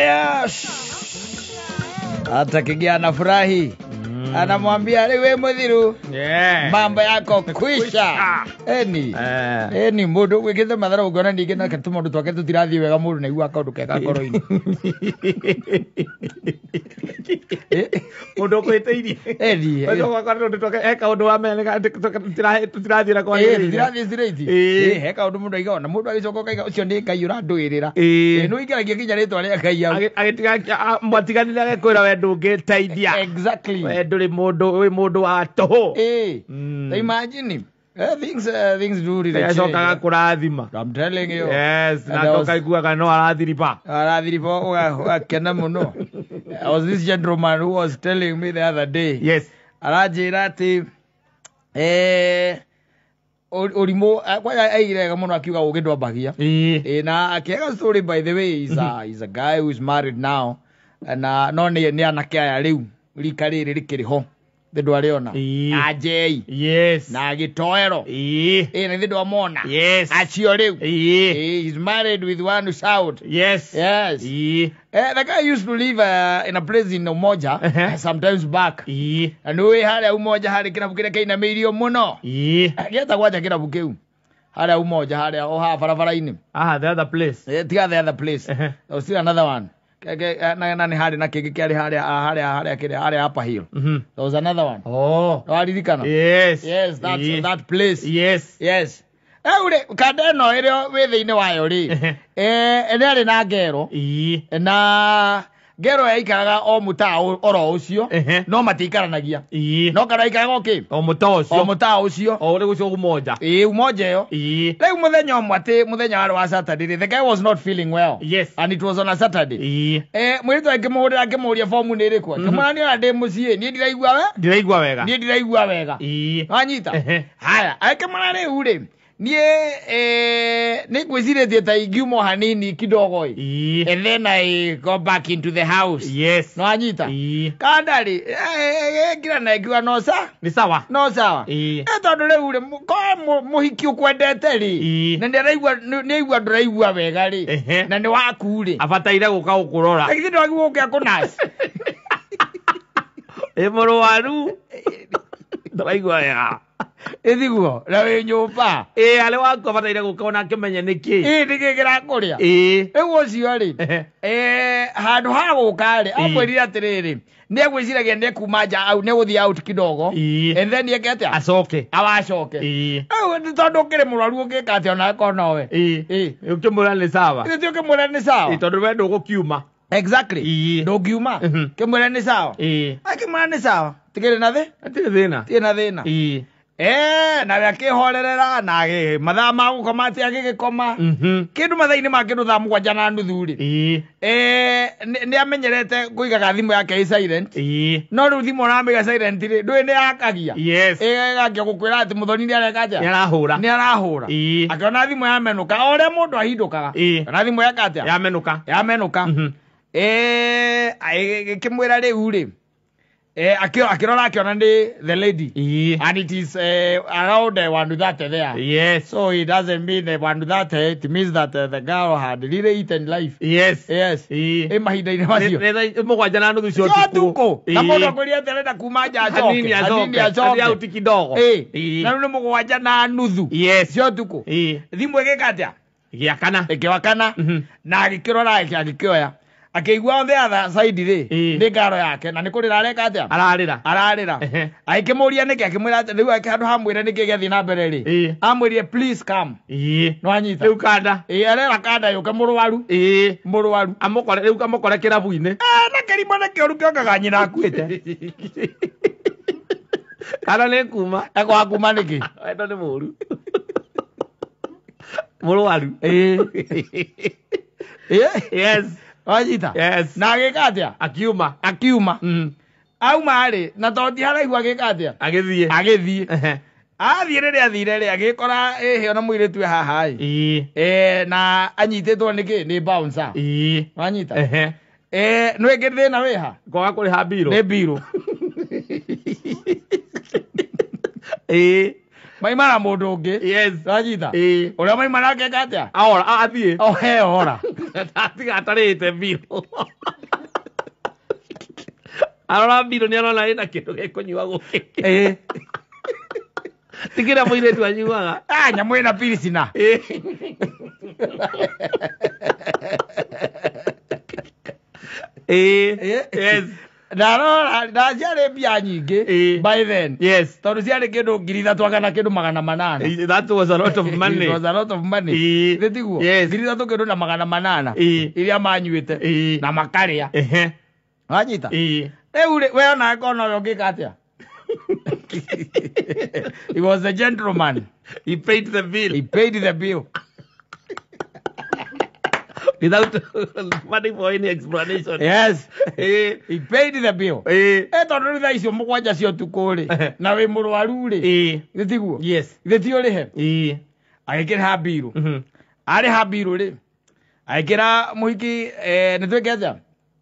Yes. Hata Kigia anafurahi anamwambia we muthiru Yeah. mambo yako kwisha eni Eh. eni mundu wikite mathara ungiona ningĩ nake tũmaũndũ twake tũtirathiĩ wega mũndũ naigua kaũndũ kega ngoro-inĩ Mundu ukwitiirie. eni He kaundu wamenya tutirathiĩ na kwagĩrĩire. tũtirathiĩ straight Ĩĩ. Ĩ, he kaũndũ mũndũ aigaga na mũndũ agĩcoka ũkaiga ũcio nĩ Ngai ũrandũĩrĩra Ĩĩ. Ĩ, nĩ ũingĩragia nginya rĩtwa rĩa Ngai hau Agĩtiga mwatiganire agĩkwĩra we ndũngĩteithia. Exactly. We ndũrĩ mũndũ wĩ mũndũ wa tũhũ. Ĩ. Mm. Ta imagine things do really change. Acoka agakũrathima. I'm telling you. Yes, And na I was- acoka aiguaga no arathiriba. Arathiriba ũgakena mũno. I was this gentleman who was telling me the other day. Yes. Aranjĩra atĩ eh, ũrimũ kwanja aigire wega mũno akiuga ũgĩ ndwambagia. Ĩĩ. Na akĩaga story by the way is a guy who is married now na no nĩ anake aya rĩu rika rĩrĩ rĩkĩrĩ ho thĩ ndwarĩona Ĩĩ. anjei Yes. na gĩtoero Ĩĩ. ĩ na thĩ ndwamona Yes. acio rĩu Ĩĩ. He's married with one child. Yes. Yes. Ĩĩ. The guy used to live in a place in Umoja sometimes back. Ĩĩ. Na nĩ harĩa Umoja harĩ kĩrabu kĩrĩa kĩinamĩirio mũno. Ĩĩ. Gĩetagwo atĩa kĩrabu kĩu? Harĩa Umoja harĩa o haha barabara-inĩ. Ah, the other place. Tiga the other place. There was still another one. Na nĩ harĩ na kĩngĩ kĩarĩ harĩa ah, harĩa kĩrĩa harĩa Upper Hill. There was another one. Oh. Waririkana? Yes. Yes, that's Ĩĩ. that place. Yes. Yes. Rĩu rĩ kanda ĩno ĩrĩa wĩ thĩinĩ wayo rĩ nĩ arĩ na ngero Ĩĩ. na ngero yaikaraga o mũtaa oro ũcio no matiikaranagia Ĩĩ. no kana aikaraga o kĩ O mũtaa o ũcio. mũtaa ũcio O ũrĩ gũcio Umoja. Ĩĩ Umoja ĩyo Ĩĩ. rĩu mũthenya ũmwe atĩ mũthenya warĩ wa Saturday rĩ, the guy was not feeling well Yes. and it was on a Saturday. Ĩĩ. Mũirĩtu akĩmũhũrĩra akĩmũũria bomu nĩ ĩrĩkũ akĩmwĩra niĩ ona ndĩ mũciĩ niĩ ndiraigua we Ndiraigua wega. niĩ ndiraigua wega Ĩĩ. wanyita haya akĩmwĩra rĩu rĩ niĩ nĩ ngwĩcirĩtie ta ingiuma o hanini kidogo ĩ Ĩĩ. and then I go back into the house. Yes. No anyita. Ĩĩ. Kanda rĩ, ngira na ngiuga no sa, Nĩ sawa. no sawa. Ĩĩ. Tondũ rĩu rĩ, ko mũhiki ũkwendete rĩ, Ĩĩ. na nĩaraigua nĩaigua ndũraigua wega rĩ, na nĩ waku rĩ. Abataire gũka gũkũrora. Na githĩ ndwagĩrĩirwo gũka kũnaci. Ĩ mũrwaru. Ndũraigua wega. Ĩthiguo, na wĩ nyũmba. Ĩ arĩ waku abataire gũka ona akĩmenye nĩkĩ. Ĩ nĩkĩ kĩrakũrĩa. Ĩĩ. Rĩu ũcio rĩ, handũ ha gũka rĩ, amwĩrire atĩrĩrĩ, nĩegwĩciragia nĩekuma nja au nĩegũthiĩ out kidogo. Ĩĩ. And then eke atĩa? Acoke. Awacoke. Ĩĩ. Rĩu nĩ tondũ ũkĩrĩ mũrwaru ũngĩka atĩa ona akorwo nowe. Ĩĩ. Ĩĩ. Ũkĩmwĩra nĩ sawa. Ithe ti ũkĩmwĩra nĩ sawa. Ĩ tondũ we ndũgũkiuma. Exactly. Ĩĩ. Ndũngiuma. Kĩmwĩre nĩ sawa. Ĩĩ. Akĩmwĩra nĩ sawa. Tikĩrĩ na thĩ? Hatirĩ thĩna. Tirĩ na thĩna. Ĩĩ. Nawe akĩhorerera na mathaa ma gũkoma atĩ agĩgĩkoma. Kĩndũ mathaa-inĩ ma kĩndũ thaa 7:30 rĩ. Ĩĩ. Nĩ amenyerete kũigaga thimũ yake ĩ silent. Ĩĩ. No rĩu thimũ ũramĩiga silent rĩ, ndũĩ nĩ yakagia. Yes. Ĩgakia gũkwĩra atĩ mũthoni nĩ areka atĩa? Nĩ arahũra. Nĩ arahũra. Ĩĩ. Akĩona thimũ yamenũka o ũrĩa mũndũ ahindũkaga. Ĩĩ. Ona thimũ yeka atĩa? Yamenũka. Yamenũka. Agĩkĩmwĩra rĩu rĩ. Akĩrora akĩona nĩ the lady. Ĩĩ. And it is around 1:30 there. Yes. So it doesn't mean 1:30, it means that the girl had really eaten life. Yes. Yes. Ĩĩ. Ĩ mahinda-inĩ macio. Nĩ 7:30 cia Cia ũtukũ. Na Ĩĩ. mũndũ akwĩrire atĩ arenda kuma nja acoke. Hanini acoke. Hanini Athiĩ out kidogo. Ĩĩ. Ĩĩ. Na rĩu nĩ 7:30 Yes. cia ũtukũ. Ĩĩ. Thimũ ĩgĩka atĩa? Gĩakana. Ĩkĩwakana. Na agĩkĩrora agĩkĩoya. Akĩigua on the other side rĩ, Ĩĩ. nĩ ngaro yake na nĩ kũrĩra areka atĩa? Ararĩra. Ararĩra. Agĩkĩmũria nĩkĩ akĩmwĩra atĩ rĩu handũ hamwĩre nĩkĩ gĩathiĩ na mbere rĩ. Ĩĩ. Amwĩrire please come. Ĩĩ. Nĩwanyita? Rĩu kanda. Ĩĩ arera kanda yũke mũrwaru. Ĩĩ. Mũrwaru. Amũkore rĩu amũkore kĩrabu-inĩ. Na kĩrimũ nĩ kĩũru kĩongaga nyina akuĩte. Kana nĩ kuma. Ekwaga kuma nĩkĩ? Wendo nĩ mũru. Mũrwaru. Ĩĩ. Ĩĩ. Yes. Wanyita? Yes. Na agĩka atĩa? Akiuma. Akiuma. Auma rĩ, na tondũ ti haraihu agĩka atĩa? Agĩthiĩ. Agĩthiĩ. Athiĩ rĩrĩa athire rĩ, agĩkora ĩhĩ ona mũirĩtu e haha ĩ. Ĩĩ. Na anyitĩtwo nĩ kĩ? Nĩ bouncer. Ĩĩ. Wanyita? Nĩ ĩngĩ thĩna wĩha? Kwaga kũrĩha mbirũ. Nĩ mbirũ. Ĩĩ. Maima na mũndũ ũngĩ. Yes. Wanyita? Ĩĩ. Ũrĩa maima nake eka atĩa? Aora, athiĩ. Ohe ora. Atiga atarĩte mbirũ. Arora mbirũ nĩ arona ĩna kĩndũ gĩkũnyua gũkĩ. Ĩĩ. Ti kĩrĩa mũirĩtu anyuaga. Ah, nyamũ ĩna pilsner. Ĩĩ. Ĩĩ. Yes. Ndarora na ciarĩ mbia nyingĩ Ĩĩ. by then. Yes. Tondũ ciarĩ kĩndũ 3,000 kana kĩndũ 800. That was a lot of money. It was a lot of money. Ĩĩ. Githĩ tiguo? Yes. 3,000 kĩndũ na 800. Ĩĩ. Iria manyuĩte. Ĩĩ. Na makarĩa. Ehe. Wanyita? Ĩĩ. Rĩu rĩ, we ona ngona ũyũ ũngĩka atĩa? He was a gentleman. He paid the bill He paid the bill. without money for any explanation. Yes. Ĩĩ. He paid the bill. Ĩĩ. Eh tondũ rĩu thaa icio 7 cia ũtukũ rĩ, na wĩ mũrwaru rĩ, Ĩĩ. githĩ tiguo? Yes. Githĩ ti ũrĩhe? Ĩĩ. Agĩkĩrĩha mbirũ. Mhm. Arĩha mbirũ rĩ, agĩkĩra mũhiki eh, nĩ twĩke atĩa?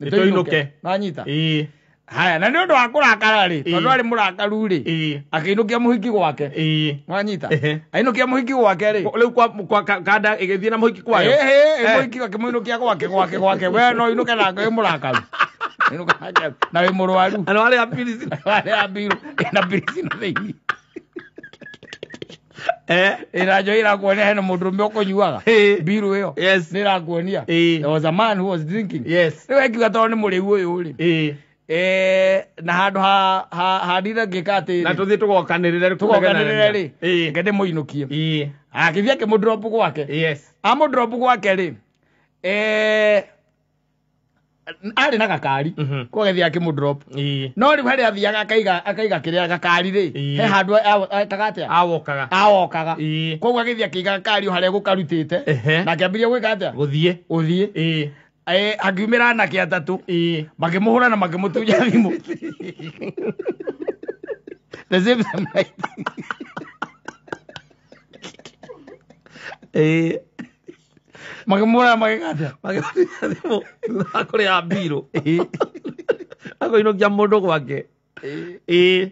Nĩ tũinũke. Nĩwanyita? Ĩĩ. Haya, na nĩ ũndũ wa kũrakara rĩ, tondũ Ĩĩ. arĩ mũrakaru rĩ, Ĩĩ. akĩinũkia mũhiki gwake. Ĩĩ. Nĩwanyita? Ehe. Ainũkia mũhiki gwake rĩ, Rĩu kwa kanda ĩgĩthiĩ na mũhiki kwayo. Ĩhĩ, Eh. mũhiki akĩmũinũkia gwake gwake gwake. We no inũke nake wĩ mũrakaru. Inũka nake na wĩ mũrwaru. Na nĩwarĩha pills. Warĩha mbirũ, ĩna pilsner thĩinĩ. Eh. Ĩna njohi ĩrakuonia hena mũndũrũme ũkũnyuaga. Ĩĩ. Mbirũ ĩyo. Yes. Nĩ ĩrakuonia. Ĩĩ. There was a man who was drinking. Yes. Rĩu akiuga tondũ nĩ mũrĩu ũyũ rĩ. Ĩĩ. Eh, na handũ ha ha handire ngĩka atĩ Na tũthiĩ tũgokanĩrĩre tũgokanĩrĩre rĩ. Ĩĩ. Reke ndĩmũinũkie. Ĩĩ. Akĩthiĩ akĩmũdrop gwake. Yes. Amũdrop gwake rĩ. Eh, arĩ na gakari. Mhm. Kwa gĩthiĩ akĩmũdrop. Ĩĩ. No rĩu harĩa athiaga akaiga akaiga kĩrĩa gakari rĩ. Ĩĩ. He handũ ekaga atĩa? Awokaga. Awokaga. Ĩĩ. Koguo agĩthiĩ akĩiga gakari o harĩa gũkarutĩte. Ehe. Na akĩambĩrĩria gwĩka atĩa? Gũthiĩ. Gũthiĩ. Ĩĩ. Eh, akiumĩra anake atatũ. Ĩĩ. Makĩmũhũra na makĩmũtunya thimũ. The same same night. Ĩĩ. Makĩmũhũra na magĩka atĩa? Magĩmũtunya thimũ thutha wa kũrĩha mbirũ. Akũinũkia mũndũ gwake. Ĩĩ.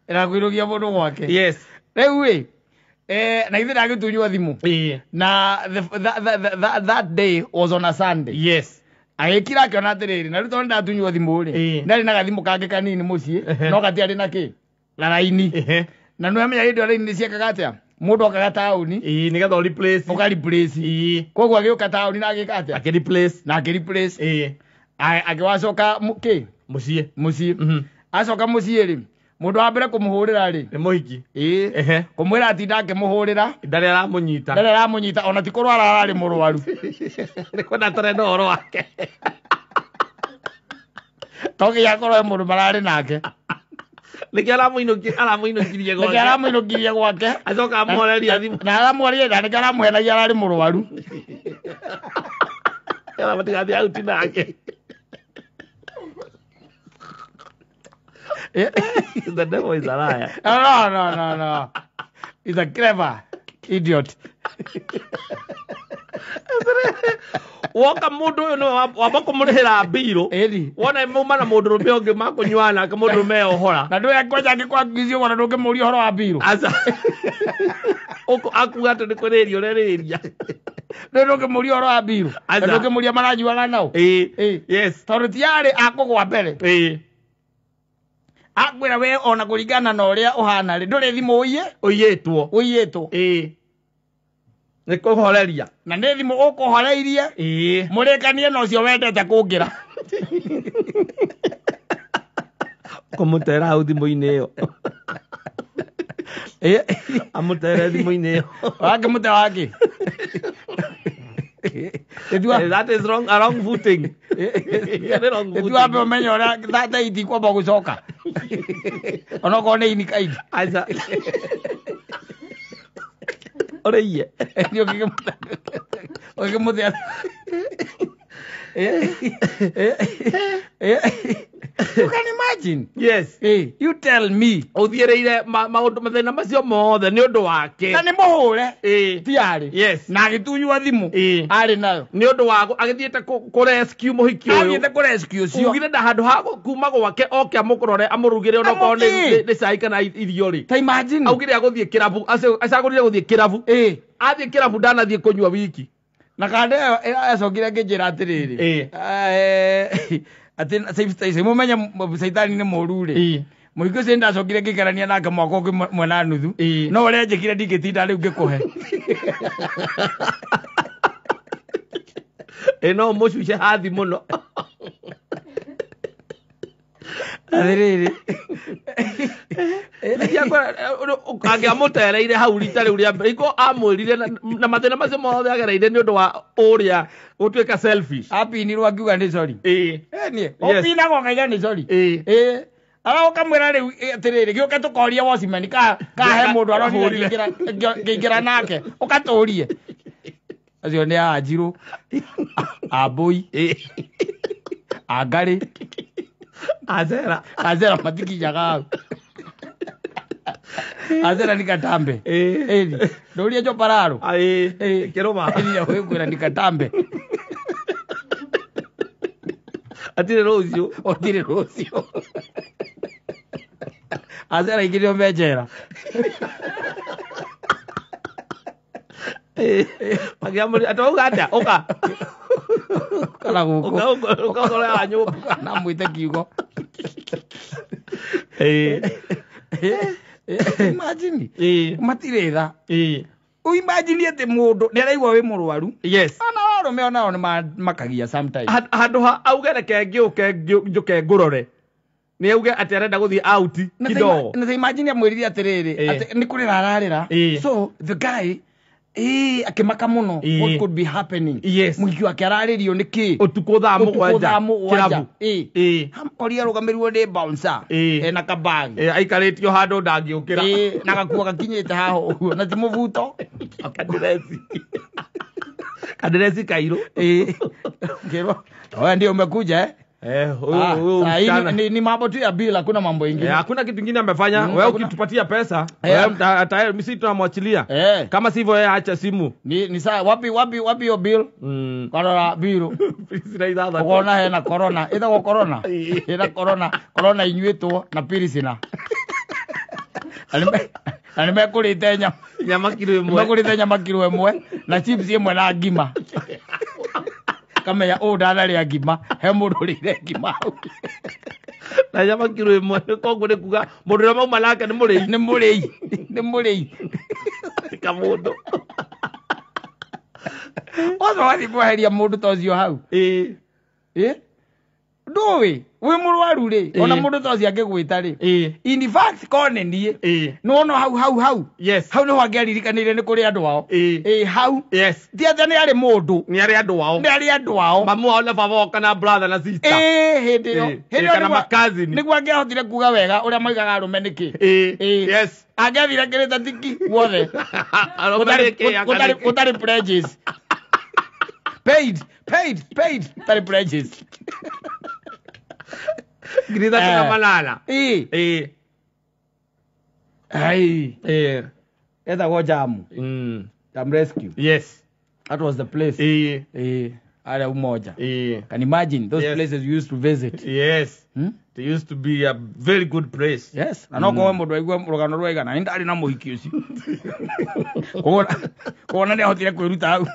Na kũinũkia mũndũ gwake. Yes. Rĩu ĩ, eh, na ithuĩ ndagĩtunywo thimũ. Ĩĩ. Na that day was on a Sunday. Yes. Agĩkira akĩona atĩrĩrĩ, na rĩu tondũ ndatunywo thimũ rĩ, Ĩĩ. ndarĩ na gathimũ kangĩ kanini mũciĩ, Ehe. no gatiarĩ na kĩ? Na raini. Ehe. Na nĩwamenya hĩndĩ ĩyo raini nĩciekaga atĩa? Mũndũ okaga taũni, Ĩĩ, nĩgetha ũ replace. ũka replace. Ĩĩ. Koguo agĩũka taũni na agĩka atĩa? Akĩ replace. Na akĩ replace. Ĩĩ. Agĩwacoka kĩ? Mũciĩ. Mũciĩ. Mhm. Acoka mũciĩ rĩ, mũndũ wa mbere kũmũhũrĩra rĩ, Nĩ mũhiki. ĩĩ, Ehe. kũmwĩra atinda akĩmũhũrĩra, Ndarĩ aramũnyita. ndarĩ aramũnyita ona ti kũrwara ararĩ mũrwaru. Nĩ kwenda tarenda ũhoro wake. To nginya akorwo he mũndũ mararĩ nake. Nĩkĩo aramũinũkirie Nĩkĩo gwake. aramũinũkirie gwake. Acoka amũhoreria thimũ. Na aramwaria na nĩkĩo aramũhenagia ararĩ mũrwaru. Nĩgetha matigathiĩ out nake. The devil is a liar. No, no, no, no. He's a clever idiot. Woka mũndũ ũyũ nĩwe wamba kũmũrĩhĩra mbirũ. Ĩni. Wona mauma na mũndũrũme ũngĩ makũnyuaga nake mũndũrũme ohora. Na ndũĩ kwanja angĩkwangithio ona ndũngĩmũria ũhoro wa mbirũ. Aca. Akuga atĩ nĩ kwĩrĩria ũrerĩria. Ndũĩ ndũngĩmũria ũhoro wa mbirũ. Na Aca. ndũngĩmũria maranyuaga nao. Ĩĩ. Ĩĩ. Yes. Tondũ ti arĩ akũgwa mbere. Ĩĩ. Akwĩra we ona kũringana na ũrĩa ũhana rĩ, ndũrĩ thimũ ũiye, Ũiyĩtwo. ũiyĩtwo. Ĩĩ. Nĩ kũhoreria. Na nĩ thimũ ũkũhoreirie, Ĩĩ. mũrĩkanie na ũcio wendete kũngĩra. Kũmũtera hau thimũ-inĩ ĩyo. Ĩĩ. Amũtere thimũ-inĩ ĩyo. Wakĩmũte wakĩ? Ĩtua That is wrong, a wrong footing. Nĩ wrong ĩtua wambe footing. ũmenye ũrĩa thate itikwamba gũcoka. Onokorwo nĩ inikaini. Aca. Ũrĩiye. Nĩ ũngĩkĩmũte You can imagine. Yes. Hey, you tell me. Ũthiĩrĩire maũndũ mathĩna macio mothe nĩ ũndũ wake. Na nĩ mũhũre. Ĩĩ. Ti arĩ. Yes. Na agĩtunywo thimũ. Ĩĩ. Arĩ nayo. Nĩ ũndũ wa agĩthiĩte kũ rescue mũhiki ũyũ. Athiĩte kũ rescue ũcio. Ugire nda handũ ha kuma gwake oke amũkũrore amũrugĩre onokorwo Amũkĩ. nĩ cai kana irio rĩ. Ta imagine. Augire agũthiĩ kĩrabu, acagũrire gũthiĩ kĩrabu. Ĩĩ. Athiĩ kĩrabu ndanathiĩ kũnyua wiki. Na kande acokire ngĩnjĩra atĩrĩrĩ. Atĩ mũmenye caitani nĩ mũru rĩ. Mũhiki ũcio ndacokire ngĩikarania nake mwaka ũngĩ mwena nuthu. No ũrĩa njĩkire ndingĩtinda rĩu ngĩkũhe. No mũcuce hathi mũno. Atĩrĩrĩ. Angĩamũtereire hau rita rĩu rĩa mbere iko amwĩrire na mathĩna macio mothe agereire nĩ ũndũ wa ũrĩa gũtuĩka selfish. Apinirwo akiuga nĩ sorry. Niĩ ũpinagwo ũkaiga nĩ sorry. Ara ũkamwĩra rĩu atĩrĩrĩ gĩũke tũkorie watchman ka he mũndũ aronire ngĩingĩra nake ũkatũrie. Acio nĩ anjirũ, ambũi, angarĩ, azera. Azera matikinyaga hau. Azera ni katambe. Ndũrie njopararo. Kĩrũma. Wĩkwĩra ni katambe. Atirĩ rũciũ. Ũtirĩ rũciũ. Azera aingĩ nĩo me njera. Atauga atĩa? Ũka. Kana gũkũ. Ũka ũkore wa nyũmba. Na mwĩte kiugo. Imagine. Matirĩ tha. Imagine atĩ mũndũ nĩ araigua wĩ mũrwaru. Yes. Ona arũme onao nĩ makagia sometimes. Handũ ha auge reke ngĩũke njũke ngũrore. Nĩ auge atĩ arenda gũthiĩ out kidogo. Na imagine amwĩrire atĩrĩrĩ atĩ nĩ kũrĩra ararĩra. So the guy akĩmaka mũno what could be happening. Yes. Mũhiki wake ararĩrio nĩ kĩ? Ũtukũ thaa mũgwanja. Kĩrabu. Koria arũgamĩrĩirwo nĩ bouncer. Ena kabagi. Aikarĩtio handũ ndangĩũkĩra. Na gakuo gakinyĩte haha ũguo na ti mũbuto. Kandireci. Kandireci kairũ. Ngĩrwo, wewe ndio umekuja eh? Huyu msichana. Ni mambo tu ya bill, hakuna mambo ingine. Hakuna kitu kingine amefanya. Wewe ukitupatia pesa, wewe mimi tunamwachilia. Kama sivyo yeye acha simu. Ni saa wapi hiyo bill? Karora bill. Ukaona hena corona. Ĩtagwo corona. Ĩna corona. Corona inyuĩtwo na pirisina. Na nĩmekũrĩte nyama. Nyama kilo ĩmwe. Nĩmekũrĩte nyama kilo ĩmwe na chips ĩmwe na ngima. Kamenya ũũ ndanarĩa ngima, he mũndũ ũrĩire ngima hau. Na nyama kilo ĩmwe, koguo nĩ kuga mũndũ ũrĩa mauma nake nĩ mũrĩi. Nĩ mũrĩi. Nĩ mũrĩi. Ka mũndũ. Othe wathiĩ kweheria mũndũ ta ũcio hau. Ndũĩ, wĩ mũrwaru rĩ, ona mũndũ ta ũcio angĩgwĩta rĩ. In fact, korwo nĩ niĩ. Nĩwona hau. Yes. Hau nĩho angĩaririkanire nĩ kũrĩ andũ ao. Hau. Yes. Ti atĩ nĩ arĩ mũndũ. Nĩ arĩ andũ ao. Nĩ arĩ andũ ao. Mamu wao na baba wao kana brother na sister. Hĩndĩ ĩyo. Hĩndĩ ĩyo kana makazini. Nĩguo angĩahotire kuga wega ũrĩa moigaga arũme nĩkĩ. Yes. Angĩathire akĩrĩte tiki guothe. Gũtarĩ pledges. Paid. Gũtarĩ pledges. 3,800. Ai. Etagwo Jam. Jam Rescue. Yes. That was the place. Area Umoja. Can imagine those places you used to visit. Yes. It used to be a very good place. Yes. Na no kwa mũndũ aigua rũgano rwaigana nĩ ndarĩ na mũhiki ũcio. Kuona nĩ ahotire kwĩruta hau.